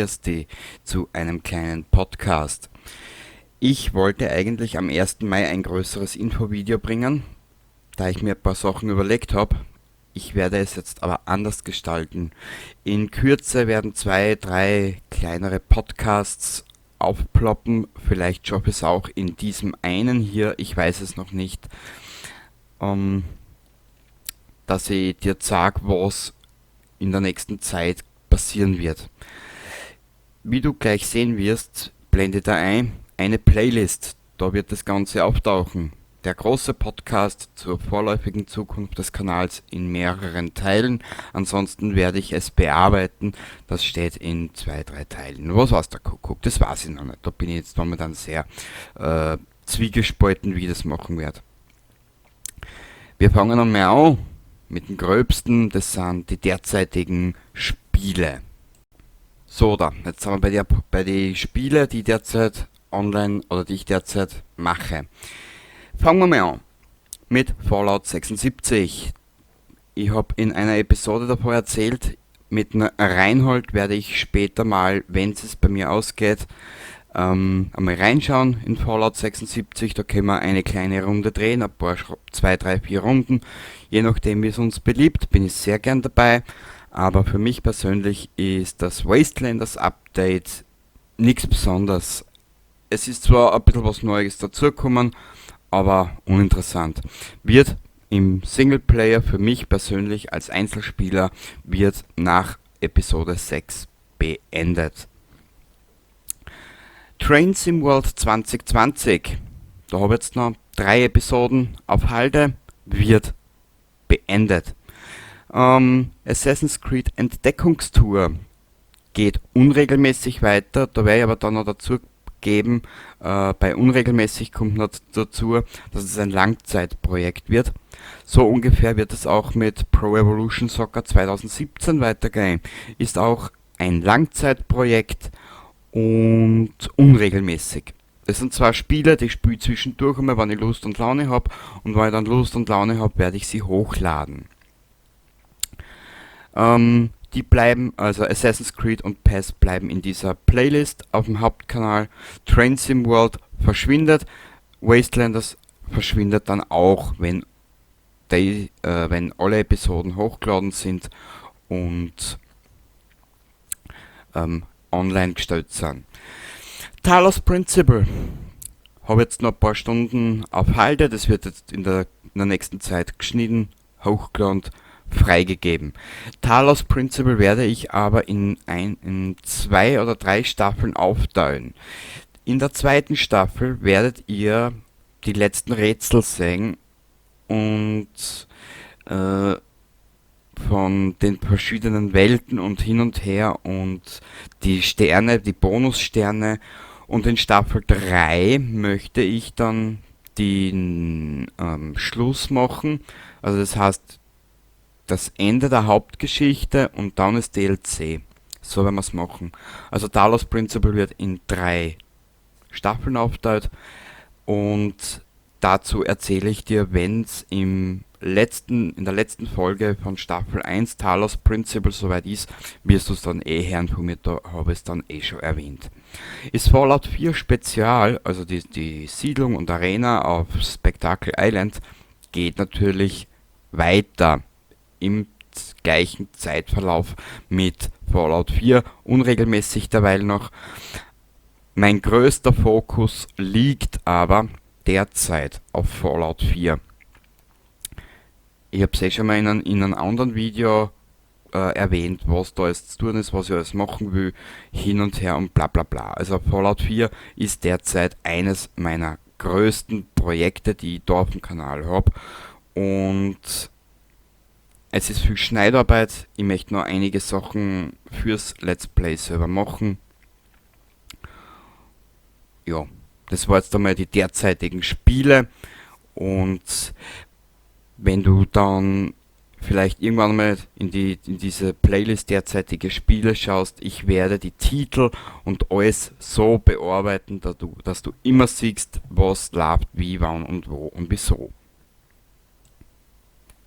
Grüß zu einem kleinen Podcast. Ich wollte eigentlich am 1. Mai ein größeres Infovideo bringen, da ich mir ein paar Sachen überlegt habe. Ich werde es jetzt aber anders gestalten. In Kürze werden zwei, drei kleinere Podcasts aufploppen. Vielleicht schaffe ich es auch in diesem einen hier, ich weiß es noch nicht. Dass ich dir sage, was in der nächsten Zeit passieren wird. Wie du gleich sehen wirst, blende da ein eine Playlist. Da wird das Ganze auftauchen. Der große Podcast zur vorläufigen Zukunft des Kanals in mehreren Teilen. Ansonsten werde ich es bearbeiten. Das steht in zwei, drei Teilen. Was weiß der Kuckuck? Das weiß ich noch nicht. Da bin ich jetzt momentan sehr zwiegespalten, wie ich das machen werde. Wir fangen einmal an mit dem Gröbsten. Das sind die derzeitigen Spiele. So, da, jetzt sind wir bei den Spielen, die derzeit online oder die ich derzeit mache. Fangen wir mal an mit Fallout 76. Ich habe in einer Episode davor erzählt, mit Reinhold werde ich später mal, wenn es bei mir ausgeht, einmal reinschauen in Fallout 76. Da können wir eine kleine Runde drehen, ein paar, zwei, drei, vier Runden. Je nachdem, wie es uns beliebt, bin ich sehr gern dabei. Aber für mich persönlich ist das Wastelanders Update nichts Besonderes. Es ist zwar ein bisschen was Neues dazugekommen, aber uninteressant. Wird im Singleplayer für mich persönlich als Einzelspieler wird nach Episode 6 beendet. Train Sim World 2020, da habe ich jetzt noch drei Episoden auf Halde, wird beendet. Assassin's Creed Entdeckungstour geht unregelmäßig weiter, da werde ich aber dann noch dazu geben, bei unregelmäßig kommt noch dazu, dass es ein Langzeitprojekt wird. So ungefähr wird es auch mit Pro Evolution Soccer 2017 weitergehen. Ist auch ein Langzeitprojekt und unregelmäßig. Das sind zwei Spiele, die spiele ich zwischendurch einmal, wenn ich Lust und Laune habe. Und wenn ich dann Lust und Laune habe, werde ich sie hochladen. Die bleiben, also Assassin's Creed und PES bleiben in dieser Playlist auf dem Hauptkanal. Train Sim World verschwindet. Wastelanders verschwindet dann auch, wenn alle Episoden hochgeladen sind und online gestellt sind. Talos Principle habe jetzt noch ein paar Stunden auf Halde, das wird jetzt in der nächsten Zeit geschnitten, hochgeladen, freigegeben. Talos Principle werde ich aber in zwei oder drei Staffeln aufteilen. In der zweiten Staffel werdet ihr die letzten Rätsel sehen und von den verschiedenen Welten und hin und her und die Sterne, die Bonussterne. Und in Staffel 3 möchte ich dann den Schluss machen. Also das heißt, das Ende der Hauptgeschichte und dann ist DLC. So werden wir es machen. Also Talos Principle wird in drei Staffeln aufteilt und dazu erzähle ich dir, wenn es in der letzten Folge von Staffel 1 Talos Principle soweit ist, wirst du es dann eh hören von mir, da habe ich es dann eh schon erwähnt. Ist Fallout 4 Spezial, also die Siedlung und Arena auf Spectacle Island, geht natürlich weiter im gleichen Zeitverlauf mit Fallout 4, unregelmäßig derweil noch. Mein größter Fokus liegt aber derzeit auf Fallout 4. Ich habe es eh schon mal in einem anderen Video erwähnt, was da alles zu tun ist, was ich alles machen will, hin und her und bla bla bla. Also Fallout 4 ist derzeit eines meiner größten Projekte, die ich da auf dem Kanal habe. Und es ist viel Schneidarbeit. Ich möchte noch einige Sachen fürs Let's Play selber machen. Ja, das war jetzt einmal die derzeitigen Spiele. Und wenn du dann vielleicht irgendwann mal in diese Playlist derzeitige Spiele schaust, ich werde die Titel und alles so bearbeiten, dass du immer siehst, was läuft, wie, wann und wo und wieso.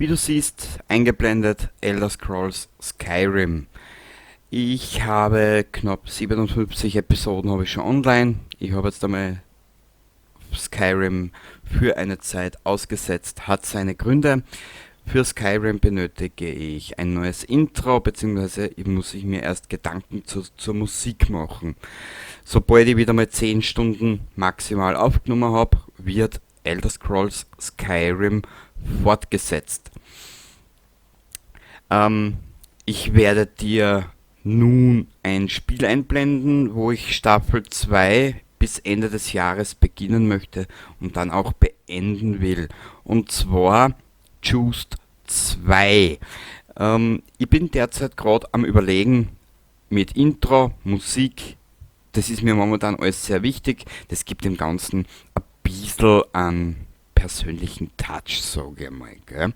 Wie du siehst, eingeblendet Elder Scrolls Skyrim. Ich habe knapp 57 Episoden habe ich schon online. Ich habe jetzt einmal Skyrim für eine Zeit ausgesetzt, hat seine Gründe. Für Skyrim benötige ich ein neues Intro, beziehungsweise muss ich mir erst Gedanken zur Musik machen. Sobald ich wieder mal 10 Stunden maximal aufgenommen habe, wird Elder Scrolls Skyrim fortgesetzt. Ich werde dir nun ein Spiel einblenden, wo ich Staffel 2 bis Ende des Jahres beginnen möchte und dann auch beenden will. Und zwar Juiced 2. Ich bin derzeit grad am Überlegen mit Intro, Musik. Das ist mir momentan alles sehr wichtig. Das gibt dem Ganzen ein bisschen an persönlichen Touch, sag ich mal. Gell?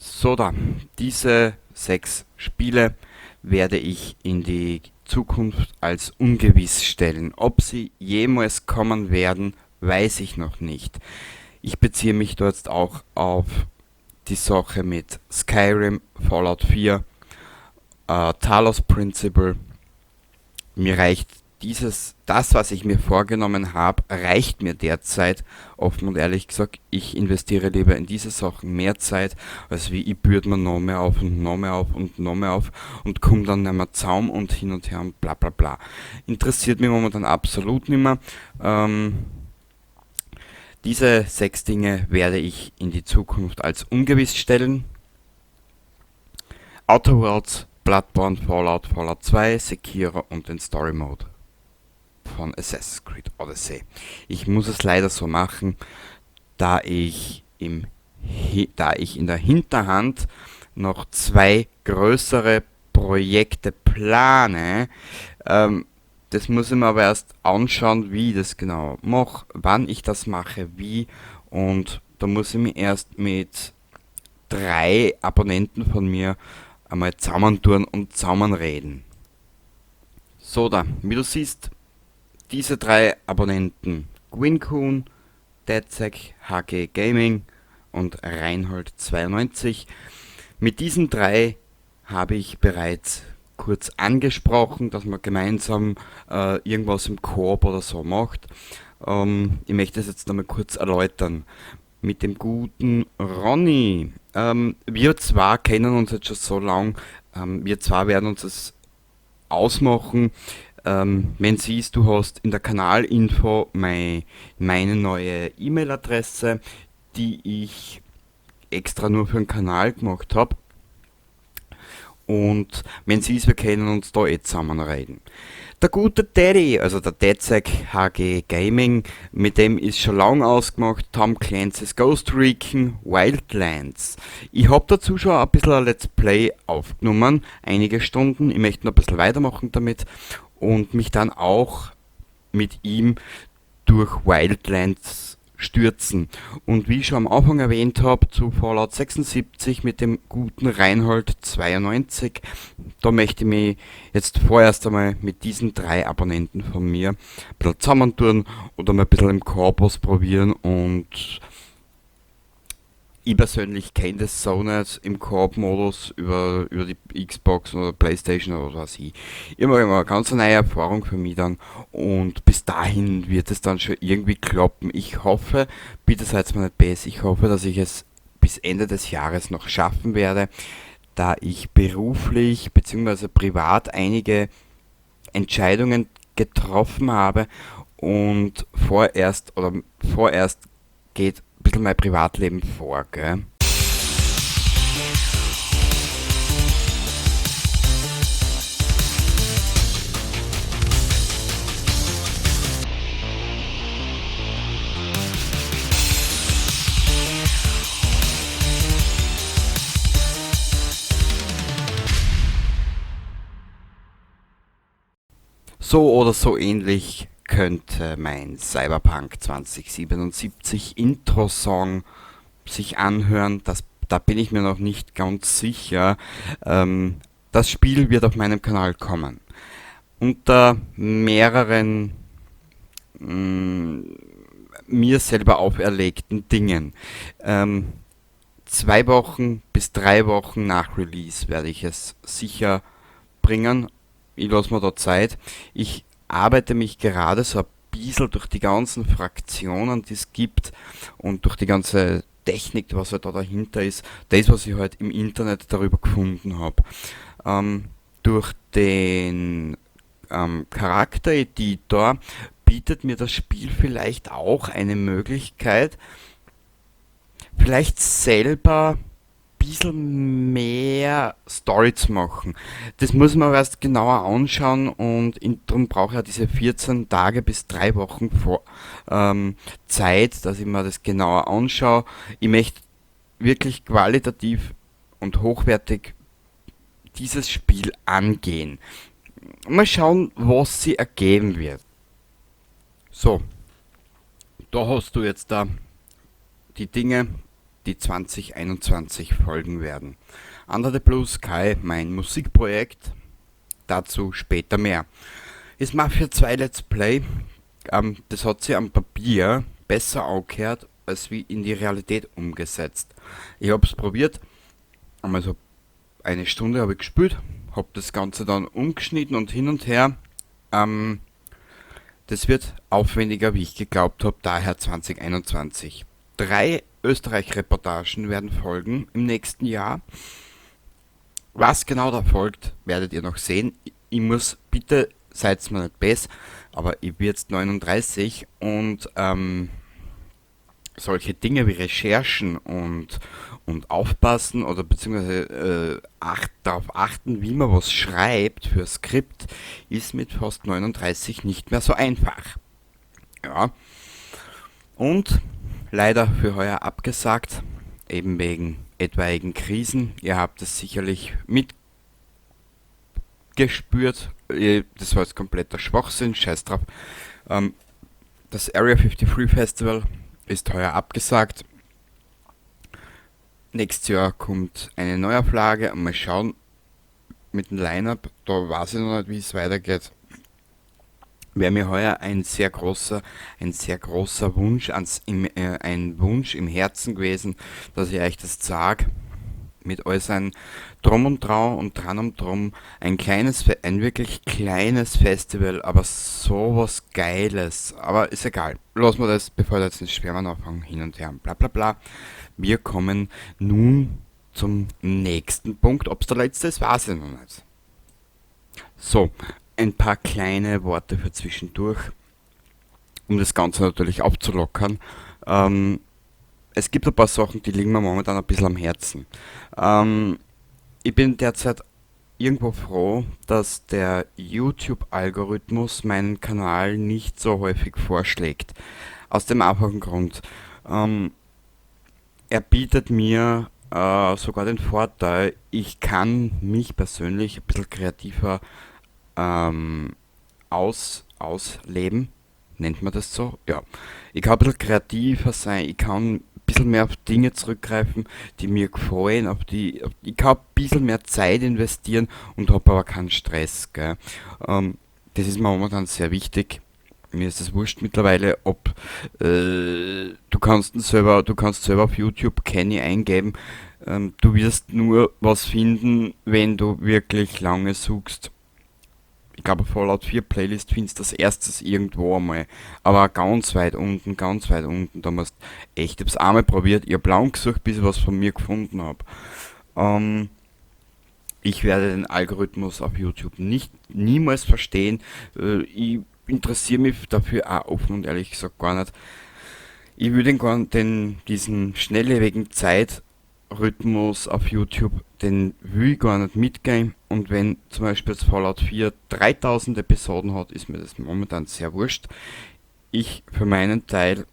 So da, diese 6 Spiele werde ich in die Zukunft als ungewiss stellen. Ob sie jemals kommen werden, weiß ich noch nicht. Ich beziehe mich dort jetzt auch auf die Sache mit Skyrim, Fallout 4, Talos Principle. Mir reicht das, was ich mir vorgenommen habe, reicht mir derzeit, offen und ehrlich gesagt. Ich investiere lieber in diese Sachen mehr Zeit, als wie ich bürde mir noch mehr auf und noch mehr auf und noch mehr auf und komm dann nicht mehr zaum und hin und her und bla bla bla. Interessiert mich momentan absolut nicht mehr. Diese 6 Dinge werde ich in die Zukunft als ungewiss stellen. Outer Worlds, Bloodborne, Fallout, Fallout 2, Sekiro und den Story Mode von Assassin's Creed Odyssey. Ich muss es leider so machen, da ich in der Hinterhand noch 2 größere Projekte plane. Das muss ich mir aber erst anschauen, wie ich das genau mache, wann ich das mache, wie, und da muss ich mich erst mit 3 Abonnenten von mir einmal zusammentun und zusammenreden. So da, wie du siehst, diese 3 Abonnenten, Gwinkun, DeadSec, HG Gaming und Reinhold92, mit diesen 3 habe ich bereits kurz angesprochen, dass man gemeinsam irgendwas im Koop oder so macht. Ich möchte es jetzt nochmal kurz erläutern. Mit dem guten Ronny. Wir zwei kennen uns jetzt schon so lang. Wir zwei werden uns das ausmachen. Wenn siehst, du hast in der Kanalinfo meine neue E-Mail-Adresse, die ich extra nur für den Kanal gemacht hab. Und wenn sie ist, wir können uns da eh zusammenreden. Der gute Daddy, also der DeadSec HG Gaming, mit dem ist schon lang ausgemacht, Tom Clancy's Ghost Recon Wildlands. Ich hab dazu schon ein bisschen ein Let's Play aufgenommen, einige Stunden. Ich möchte noch ein bisschen weitermachen damit und mich dann auch mit ihm durch Wildlands stürzen. Und wie ich schon am Anfang erwähnt hab, zu Fallout 76 mit dem guten Reinhold 92, da möchte ich mich jetzt vorerst einmal mit diesen 3 Abonnenten von mir ein bisschen zusammentun oder mal ein bisschen im Korpus probieren. Und ich persönlich kenne das so nicht im Koop-Modus über die Xbox oder Playstation oder was ich. Immer immer eine ganz neue Erfahrung für mich dann, und bis dahin wird es dann schon irgendwie klappen. Ich hoffe, bitte seid mir nicht böse, ich hoffe, dass ich es bis Ende des Jahres noch schaffen werde, da ich beruflich beziehungsweise privat einige Entscheidungen getroffen habe und vorerst geht ein bisschen mein Privatleben vor, gell? So oder so ähnlich könnte mein Cyberpunk 2077 Intro-Song sich anhören. Da bin ich mir noch nicht ganz sicher. Das Spiel wird auf meinem Kanal kommen. Unter mehreren mir selber auferlegten Dingen. 2 Wochen bis 3 Wochen nach Release werde ich es sicher bringen. Ich lasse mir da Zeit. Ich arbeite mich gerade so ein bisschen durch die ganzen Fraktionen, die es gibt und durch die ganze Technik, was halt da dahinter ist. Das, was ich halt im Internet darüber gefunden hab. Durch den Charaktereditor bietet mir das Spiel vielleicht auch eine Möglichkeit, vielleicht selber ein bisschen mehr Story zu machen. Das muss man erst genauer anschauen und darum brauche ich ja diese 14 Tage bis 3 Wochen vor Zeit, dass ich mir das genauer anschaue. Ich möchte wirklich qualitativ und hochwertig dieses Spiel angehen. Mal schauen, was sie ergeben wird. So, da hast du jetzt da die Dinge, die 2021 folgen werden. Under the Blue Sky, mein Musikprojekt, dazu später mehr. Ist Mafia 2 Let's Play, das hat sich am Papier besser angehört, als wie in die Realität umgesetzt. Ich hab's probiert, einmal so eine Stunde hab ich gespielt, hab das Ganze dann umgeschnitten und hin und her. Das wird aufwendiger, wie ich geglaubt hab, daher 2021. 3 Österreich-Reportagen werden folgen im nächsten Jahr. Was genau da folgt, werdet ihr noch sehen. Ich muss, bitte, seid's mir nicht böse, aber ich bin jetzt 39 und solche Dinge wie Recherchen und aufpassen oder beziehungsweise darauf achten, wie man was schreibt für Skript, ist mit fast 39 nicht mehr so einfach. Ja. Und leider für heuer abgesagt, eben wegen etwaigen Krisen. Ihr habt es sicherlich mitgespürt. Das war jetzt kompletter Schwachsinn, scheiß drauf. Das Area 53 Festival ist heuer abgesagt. Nächstes Jahr kommt eine Neuauflage und mal schauen mit dem Line-Up, da weiß ich noch nicht, wie es weitergeht. Wäre mir heuer ein sehr großer, ein sehr großer Wunsch ans, im ein Wunsch im Herzen gewesen, dass ich euch das sag, mit all seinen Drum und Trau und Dran und Drum, ein wirklich kleines Festival, aber sowas Geiles, aber ist egal, lassen wir das, bevor wir jetzt nicht schwärmen anfangen, hin und her, bla bla bla. Wir kommen nun zum nächsten Punkt, ob's der letzte ist, weiß ich noch nicht. So, ein paar kleine Worte für zwischendurch, um das Ganze natürlich aufzulockern. Es gibt ein paar Sachen, die liegen mir momentan ein bisschen am Herzen. Ich bin derzeit irgendwo froh, dass der YouTube-Algorithmus meinen Kanal nicht so häufig vorschlägt. Aus dem einfachen Grund. Er bietet mir sogar den Vorteil, ich kann mich persönlich ein bisschen kreativer ausleben. Nennt man das so? Ja. Ich kann ein bisschen kreativer sein, ich kann ein bisschen mehr auf Dinge zurückgreifen, die mir gefallen, ich kann ein bisschen mehr Zeit investieren und hab aber keinen Stress. Gell? Das ist mir momentan sehr wichtig. Mir ist es wurscht mittlerweile, ob du kannst selber, du kannst selber auf YouTube Kenny eingeben. Du wirst nur was finden, wenn du wirklich lange suchst. Ich glaube, Fallout 4 Playlist findest du das erstes irgendwo einmal. Aber ganz weit unten, ganz weit unten. Da musst echt, ich hab's einmal probiert, ich hab lang gesucht, bis ich was von mir gefunden hab. Ich werde den Algorithmus auf YouTube niemals verstehen. Ich interessiere mich dafür auch offen und ehrlich gesagt gar nicht. Ich will diesen schnelllebigen Zeitrhythmus auf YouTube, den will ich gar nicht mitgehen. Und wenn zum Beispiel jetzt Fallout 4 3000 Episoden hat, ist mir das momentan sehr wurscht. Ich für meinen Teil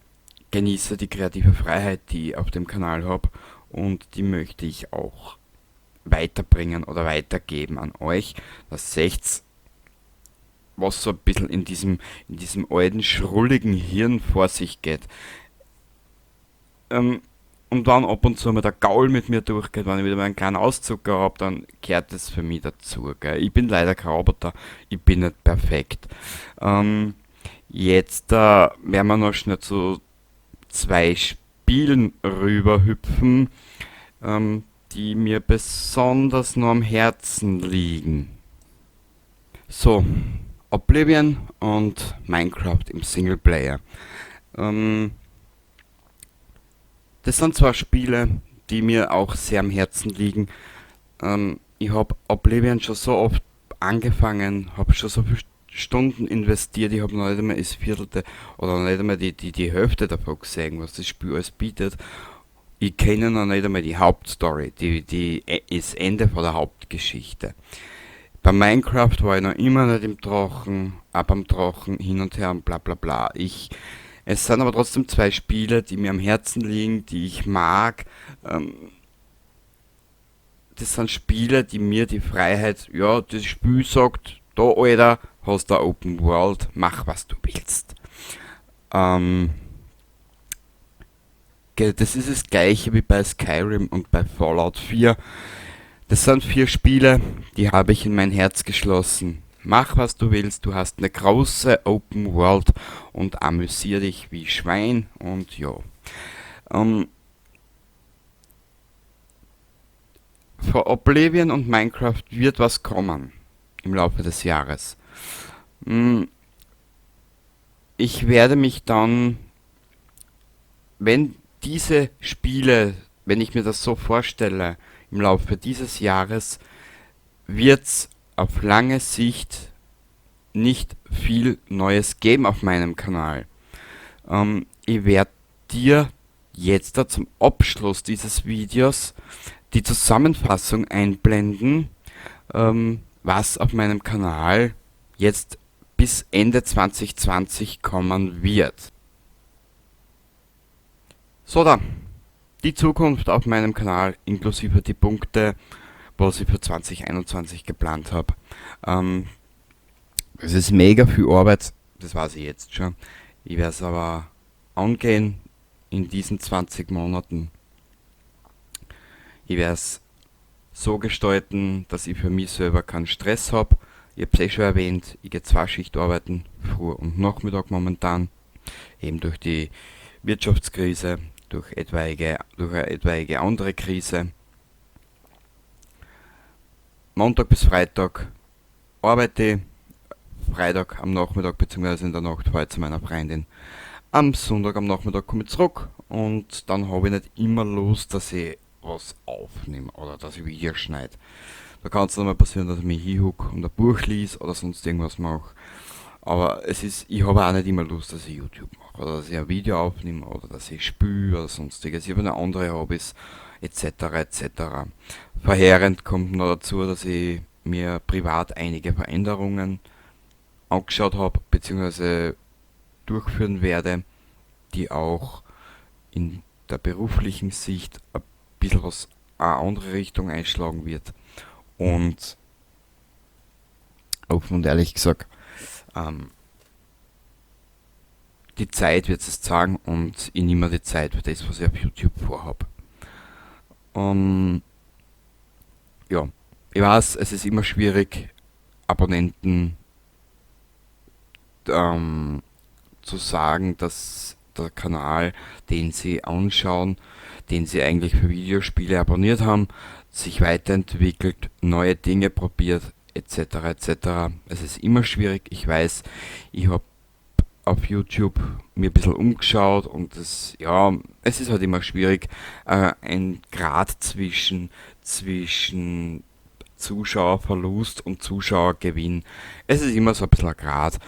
genieße die kreative Freiheit, die ich auf dem Kanal hab, und die möchte ich auch weiterbringen oder weitergeben an euch. Das seht's, was so ein bisschen in diesem alten, schrulligen Hirn vor sich geht. Und wenn ab und zu mal der Gaul mit mir durchgeht, wenn ich wieder mal einen kleinen Auszucker hab, dann gehört das für mich dazu. Gell? Ich bin leider kein Roboter, ich bin nicht perfekt. Jetzt werden wir noch schnell zu 2 Spielen rüberhüpfen. Die mir besonders noch am Herzen liegen. So, Oblivion und Minecraft im Singleplayer. Das sind zwar Spiele, die mir auch sehr am Herzen liegen. Ich hab Oblivion schon so oft angefangen, hab schon so viele Stunden investiert, ich hab noch nicht einmal das Viertelte oder noch nicht einmal die Hälfte davon gesehen, was das Spiel alles bietet. Ich kenne noch nicht einmal die Hauptstory, das Ende von der Hauptgeschichte. Bei Minecraft war ich noch immer nicht im Drachen, auch beim Drachen hin und her und bla bla bla. Es sind aber trotzdem zwei Spiele, die mir am Herzen liegen, die ich mag. Das sind Spiele, die mir die Freiheit, ja, das Spiel sagt, da Alter, hast du Open World, mach was du willst. Das ist das gleiche wie bei Skyrim und bei Fallout 4. Das sind 4 Spiele, die habe ich in mein Herz geschlossen. Mach was du willst, du hast eine große Open World und amüsier dich wie Schwein und ja. Vor Oblivion und Minecraft wird was kommen im Laufe des Jahres. Ich werde mich dann, wenn diese Spiele, wenn ich mir das so vorstelle, im Laufe dieses Jahres wird's auf lange Sicht nicht viel Neues geben auf meinem Kanal. Ich werd dir jetzt da zum Abschluss dieses Videos die Zusammenfassung einblenden, was auf meinem Kanal jetzt bis Ende 2020 kommen wird. So da, die Zukunft auf meinem Kanal inklusive die Punkte, was ich für 2021 geplant hab. Es ist mega viel Arbeit, das weiß ich jetzt schon. Ich werd's aber angehen in diesen 20 Monaten. Ich werd's so gestalten, dass ich für mich selber keinen Stress hab. Ich hab's eh schon erwähnt, ich geh 2 Schicht arbeiten, Früh- und Nachmittag momentan. Eben durch die Wirtschaftskrise, durch eine etwaige andere Krise. Montag bis Freitag arbeite ich, Freitag am Nachmittag beziehungsweise in der Nacht fahre ich zu meiner Freundin. Am Sonntag am Nachmittag komme ich zurück und dann habe ich nicht immer Lust, dass ich was aufnehme oder dass ich Videos schneide. Da kann's dann mal passieren, dass ich mich hinhuck und ein Buch lies oder sonst irgendwas mache. Aber ich habe auch nicht immer Lust, dass ich YouTube mache oder dass ich ein Video aufnehme oder dass ich spiele oder sonstiges. Ich habe noch andere Hobbys et cetera et cetera. Verheerend kommt noch dazu, dass ich mir privat einige Veränderungen angeschaut hab, beziehungsweise durchführen werde, die auch in der beruflichen Sicht ein bisschen was eine andere Richtung einschlagen wird. Und offen und ehrlich gesagt, die Zeit wird es zeigen und ich nehme mir die Zeit für das, was ich auf YouTube vorhab. Ich weiß, es ist immer schwierig, Abonnenten zu sagen, dass der Kanal, den sie anschauen, den sie eigentlich für Videospiele abonniert haben, sich weiterentwickelt, neue Dinge probiert, et cetera, et cetera. Es ist immer schwierig, ich weiß, ich hab auf YouTube mir ein bisschen umgeschaut und es ist halt immer schwierig, ein Grad zwischen Zuschauerverlust und Zuschauergewinn. Es ist immer so ein bisschen ein Grad,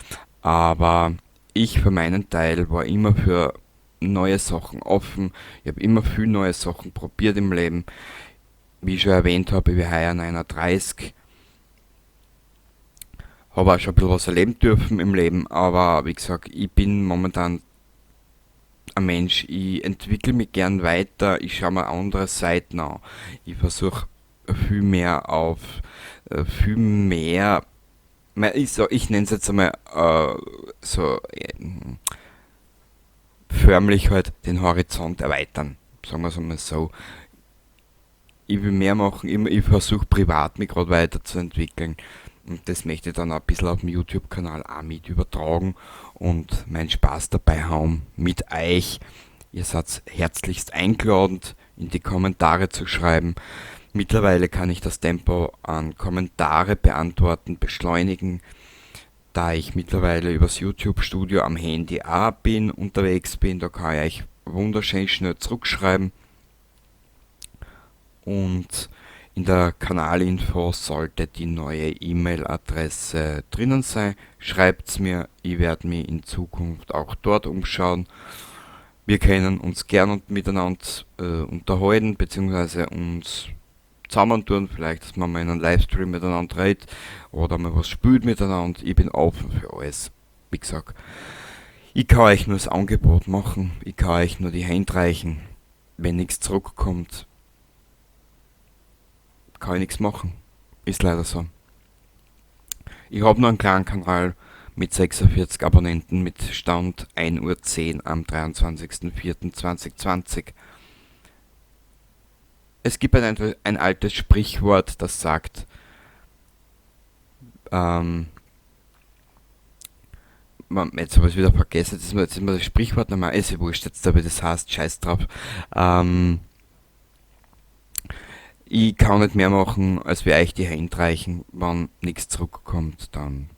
aber ich für meinen Teil war immer für neue Sachen offen. Ich hab immer viel neue Sachen probiert im Leben. Wie ich schon erwähnt habe, ich bin heuer 39. Hab auch schon ein bisschen was erleben dürfen im Leben, aber wie gesagt, ich bin momentan ein Mensch, ich entwickle mich gern weiter, ich schau mir andere Seiten an, ich versuch viel mehr auf viel mehr, mei, ich sag, ich nenn's jetzt einmal so förmlich halt den Horizont erweitern, sagen wir's einmal so. Ich will mehr machen, ich versuch privat mich grad weiterzuentwickeln. Und das möchte ich dann auch ein bisschen auf dem YouTube-Kanal auch mit übertragen und meinen Spaß dabei haben mit euch. Ihr seid herzlichst eingeladen in die Kommentare zu schreiben. Mittlerweile kann ich das Tempo an Kommentare beantworten, beschleunigen, da ich mittlerweile übers YouTube Studio am Handy auch bin, unterwegs bin, da kann ich euch wunderschön schnell zurückschreiben. Und in der Kanalinfo sollte die neue E-Mail-Adresse drinnen sein. Schreibt's mir, ich werde mich in Zukunft auch dort umschauen. Wir können uns gern und miteinander unterhalten, beziehungsweise uns zusammentun, vielleicht, dass man mal in einem Livestream miteinander redet oder mal was spielt miteinander. Ich bin offen für alles. Wie gesagt, ich kann euch nur das Angebot machen, ich kann euch nur die Hand reichen. Wenn nichts zurückkommt, kann ich nichts machen. Ist leider so. Ich habe nur einen kleinen Kanal mit 46 Abonnenten mit Stand 1:10 Uhr am 23.04.2020. Es gibt ein altes Sprichwort, das sagt, jetzt habe ich es wieder vergessen, jetzt ist mir das Sprichwort nochmal, ist ja wurscht jetzt, aber das heißt, scheiß drauf. Ich kann nicht mehr machen, als wir euch die Hand reichen. Wenn nichts zurückkommt, dann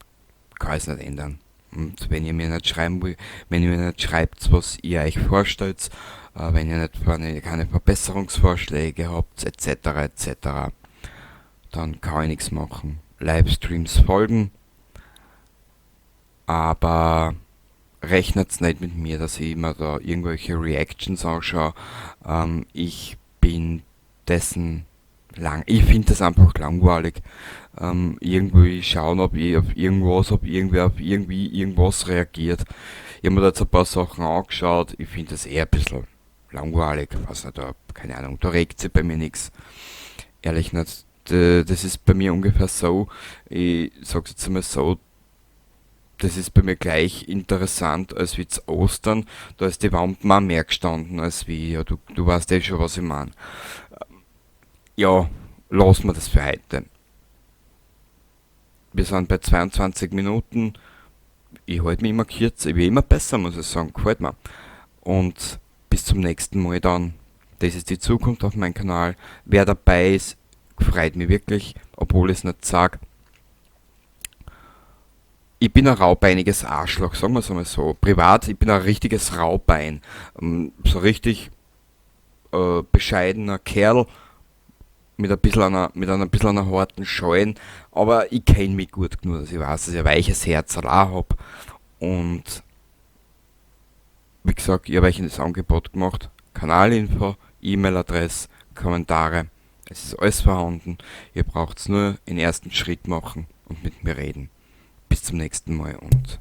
kann ich es nicht ändern. Und wenn ihr mir nicht schreiben wollt, wenn ihr mir nicht schreibt, was ihr euch vorstellt, wenn ihr nicht keine Verbesserungsvorschläge habt, etc., etc., dann kann ich nichts machen. Livestreams folgen, aber rechnet's nicht mit mir, dass ich immer da irgendwelche Reactions anschaue. Ich bin dessen lang. Ich finde das einfach langweilig. Irgendwie schauen, ob ich auf irgendwas, ob irgendwer auf irgendwie irgendwas reagiert. Ich habe mir da jetzt ein paar Sachen angeschaut. Ich finde das eher ein bisschen langweilig. Weiß nicht, da, keine Ahnung, da regt sich bei mir nichts. Ehrlich nicht. Das ist bei mir ungefähr so, ich sag's jetzt einmal so, das ist bei mir gleich interessant als wie zu Ostern. Da ist die Wampen auch mehr gestanden als wie, ja, du weißt eh schon, was ich mein. Ja, lassen wir das für heute. Wir sind bei 22 Minuten. Ich halte mich immer kürzer, ich bin immer besser, muss ich sagen. Gefällt mir. Und bis zum nächsten Mal dann. Das ist die Zukunft auf meinem Kanal. Wer dabei ist, freut mich wirklich, obwohl ich es nicht sag. Ich bin ein raubeiniges Arschloch, sagen wir's einmal so. Privat, ich bin ein richtiges Raubein. So richtig bescheidener Kerl mit einer bisschen einer harten Schalen, aber ich kenn mich gut genug, dass ich weiß, dass ich ein weiches Herz auch hab. Und wie gesagt, ich hab euch das Angebot gemacht. Kanalinfo, E-Mail-Adresse, Kommentare, es ist alles vorhanden. Ihr braucht's nur den ersten Schritt machen und mit mir reden. Bis zum nächsten Mal und